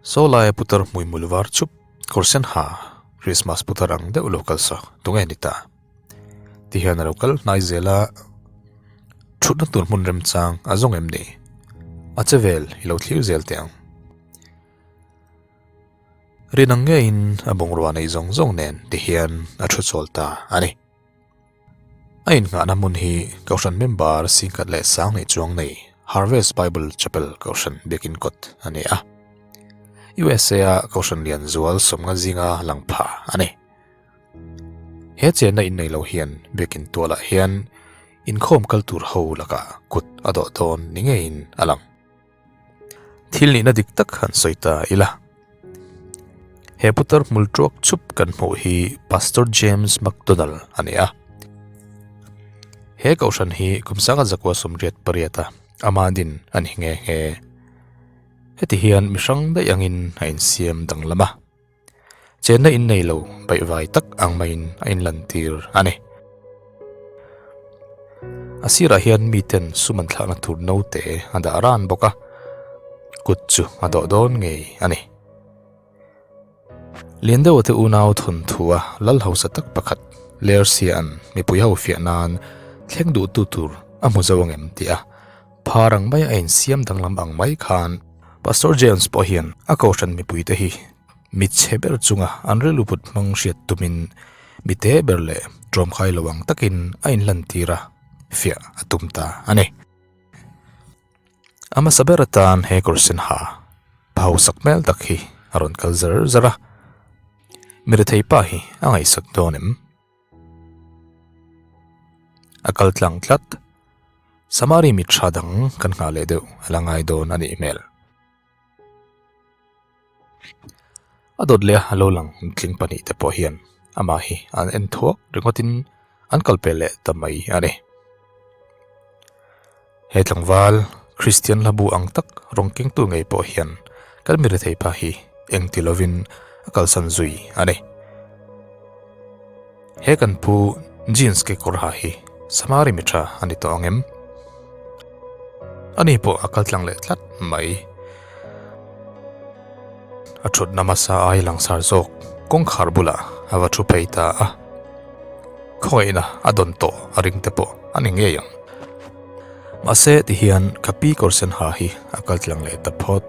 Saw laia putar hmuimul var chup kawr sen ha Christmas putar ang deuh lo kal saw tunge ni ta? Ti hian a lo kal hnai zel a, thutna tur hmun remchang a zawng em ni? A che vel i lo thlir zel teh ang. Rin ang ngeiin a bungrua neih zawng zawng nen ti hian a thu chawl ta a ni. A innghahna hmun hi Kohhran member singkhat leh sanghnih chuang nei Harvest Bible Chapel Kohhran biakin kawt a ni a. USA-a Kohhran lian zual sawmnga zinga lang pha a ni. He chenna innei lo hian biakin tualah hian inkhawm kal tur ho lakah kut a dawh dawn ni ngeiin a lang. Thil nihna dik tak han sawi ta ila. He putar hmul tuak chup kan hmuh hi Pastor James McDonald a ni a. He kohhran hi kum sanga zakua sawmriat pariata ama din a ni nghe nghe. Heti hian mi hrang daih angin a insiam danglam a. Chenna in nei lo baihvai tak ang maiin a inlantir a ni. A sirah hian miten sum an thlahna tur naute a dah ran bawk a, kut chu a dawh dawn ngei a ni. Lian deuha te unau thawnthua lal hausa tak pakhat Lersia'n mipui ho fiah nan thleng duhtu tur a hmu zo angem tih a phar ang mai a insiam danglam ang mai khan Pastor James pawh hian a kohhran mipuite hi mit chhe ber chunga an rilru put hmang hriat tumin mi te ber leh ṭawmkhai lo ang takin a inlantir a, fiah a tum ta a ni. A hmasa ber atan he kawr sen ha phausak hmel tak hi a rawn kal zar zar a, mi rethei pa hi a ngaihsak dawn em? A kal tlang tlat. Samari mi tha dang kan nghah leh deuh a la ngai dawn a nih hmel. A dawt leh a lo lang tling pahnih te pawh hian amah hi an en thuak ringawtin an kal pel leh ta mai a ni. He tlangval Kristian hlabu ang tak rawng kengtu ngei pawh hian kan mi rethei pa hi eng ti lovin a kalsan zui a ni. He kan pu jeans kekawr ha hi Samari mi tha a ni tawh ang em? Ani pawh a kal tlang leh tlat mai. A thutna hmasa ai langsar zawk kawngkhar bulah a va thu phei ta a. Khawngaihna a dawn tawh a ring te pawh a ni ngei ang. Mahse tihian ka pi kawr sen ha hi a kal tlang leh ta phawt.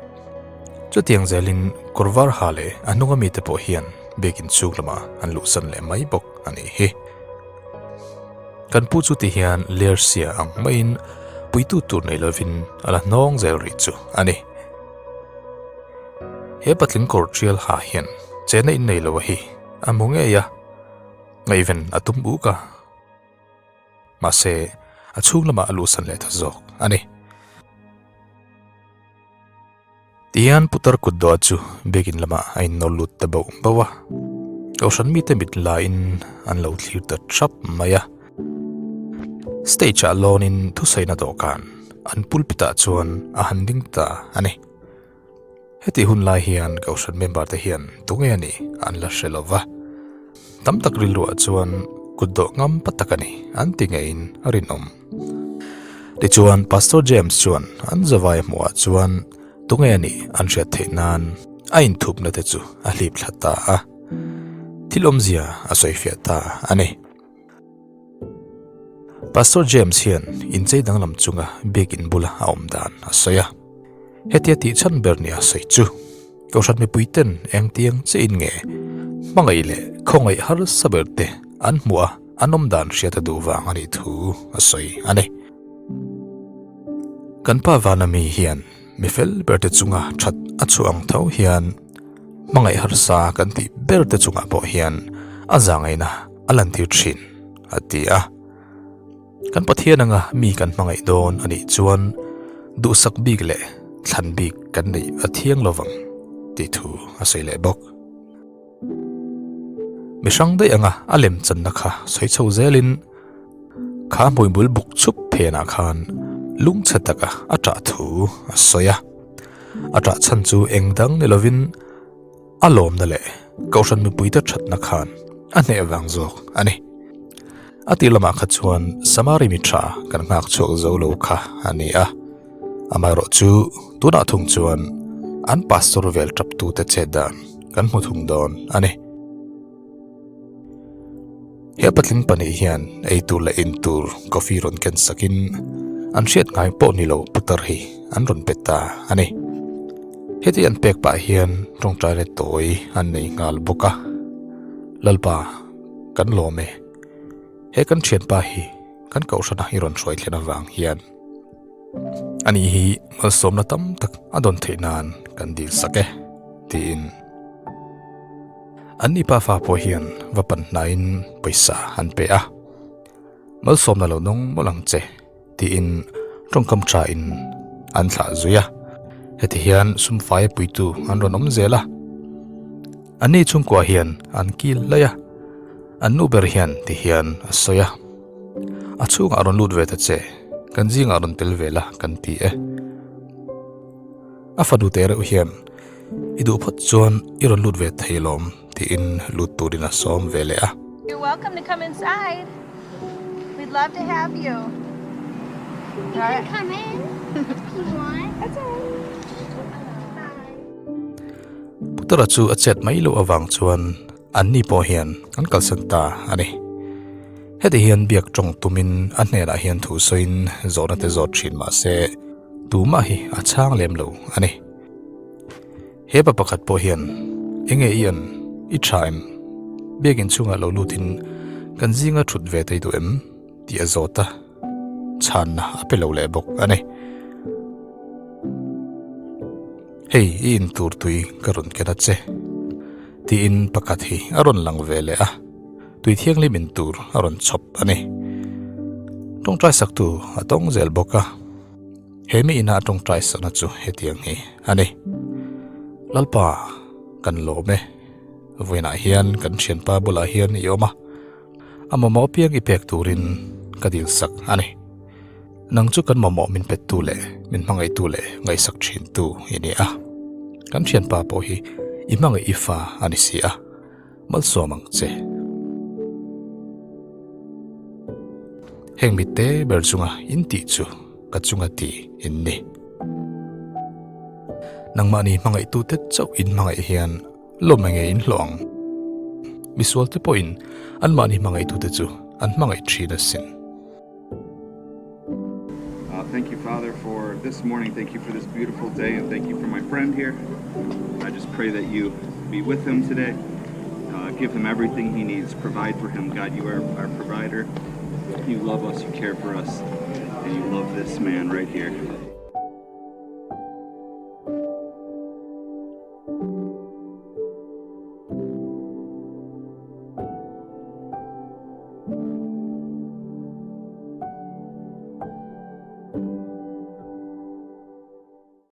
Chutiang zelin kawr var ha leh a hnunga mite pawh hian biakin chhung lamah an luhsan leh mai bawk a nih hi. Kan pu chu ti hian lersia ang maiin puitu tur nei lovin a la hnawng zel rih chu a ni. He patling kawr tial ha hian chena in nei lo a hi a hmu ngei a, ngaihven a tum uk a. Mahse, a chhung lamah a luhsan leh ta zawk a ni. Tihian putar kut dawh chu biakin lamah a innawr lut ta bauh bauh a, kohhran mite mit laiin an lo thlir ta thap mai a. Stage ah lawnin thusaina dawhkan an pulpit ah chuan a han ding ta a ni. Heti hun lai hian kohhran member te hian tunge a nih an la hre lo va, tam tak rilruah chuan kut dawh ngam pa tak a ni an ti ngeiin a rinawm. Tichuan Pastor James chuan an zavai hmuhah chuan tunge a nih an hriat theih nan a inthupna te chu a hlip thla ta a, thil awmzia a sawifiah ta a ni. Pastor James hian inchei danglam chunga biakin bula a awm dan a sawi a, hetia tih chhan ber nia sawi chu Kohhran mipuiten engtiang chiahin nge hmangaih leh khawngaih harsa ber te an hmuh a, an awm dan hriat a duh vang a nih thu a sawi a ni. Kan pa Vanami hian mi fel ber te chunga that a chhuah ang tho hian hmangaih harsa kan tih ber te chungah pawh hian a zangaihna a lantir thin a ti a. Kan Pathian anga mi kan hmangaih dawn a nih chuan duhsak bik leh thlan bik kan neih a thiang lovang tih thu a sawi leh bawk. Mi hrang daih anga a lem channa kha sawi chho zelin kha hmuibul buk chhup phenah khan lungchhe taka a ṭah thu a sawi a. A ṭah chhan chu eng dang ni lovin A lawmna leh Kohhran mipuite thatna khan a hneh vang zawk a ni. A tih lamah kha chuan Samari mi tha kan nghak chhuak zo lo kha a ni a. Amaherawh chu tunah thung chuan an pastor vel taptute chet dan kan hmu thung dawn a ni. He patling pahnih hian ei tur leh in tur coffee rawn ken sakin an hriat ngai pawh ni lo putar hi an rawn pe ta a ni. Heti an pek pah hian tawngtai leh tawi an nei nghal bawk a. Lalpa, kan lawm e. He kan thianpa hi kan kohhrana i rawn hruai thlen avang hian ani hi malsawmna tam tak a dawn theih nan kan dil sak e tiin an ni pafa pawh hian va pan hnaiin pawisa an pe a malsawmna lo nawng mawlh ang che tiin tawngkam tha in an thlah zui a heti hian sum fai a puitu an rawn awm zel a an ni chhungkua hian an kil hlaih a an nu ber hian ti hian a sawi a a chhungah rawn lut ve ta che kan zingah rawn tel ve la kan ti e a fanu te reuh hian i duh phawt chuan i rawn lut ve thei lawm tiin lut turin a sawm ve leh a. You're welcome to come inside. We'd love to have you. You can come in if you want. That's all right. Putara chu a chet mai loh avang chuan an ni pawh hian an kalsan ta a ni. Heti hian biak tawng tumin a hnenah hian thu sawiin zawhna te zawt thin mah se tumah hi a chhang lem lo a ni. He pa pakhat pawh hian, Enge i an? I tha em? Biakin chhungah lo lutin kan zinga thut ve thei duh em? tih a zawt a, chhanna a pe lo leh bawk a ni. Hei i intur tui ka rawn ken a che, tiin pakhat hi a rawn lang ve leh a, tui thianghlim intur a rawn chhawp a ni. Tawngtai saktu a tawng zel bawk a. He mi ina a tawngtai sakna chu hetiang hi a ni. Lalpa, kan lawm e. Vawiinah hian kan thianpa bulah hian i awm a, a mamawh apiang i pek turin ka dilsak a ni. Nang chu kan mamawh min pettu leh min hmangaihtu leh ngaihsak thintu i ni a. Kan thianpa pawh hi i hmangaih i fa a ni si a. Malsawm ang che. Heng mitte ber chunga in tih chu ka chunga ti in ni. Nangmahni hmangaihtute chauh in hmangaih hian lawm enge in hlawh ang. Misualte pawhin anmahni hmangaihtute chu an hmangaih thin asin. Uh, thank you, Father, for this morning. Thank you for this beautiful day, and thank you for my friend here. I just pray that you be with him today. Uh, give him everything he needs. Provide for him. God, you are our provider. You love us, you care for us, and you love this man right here.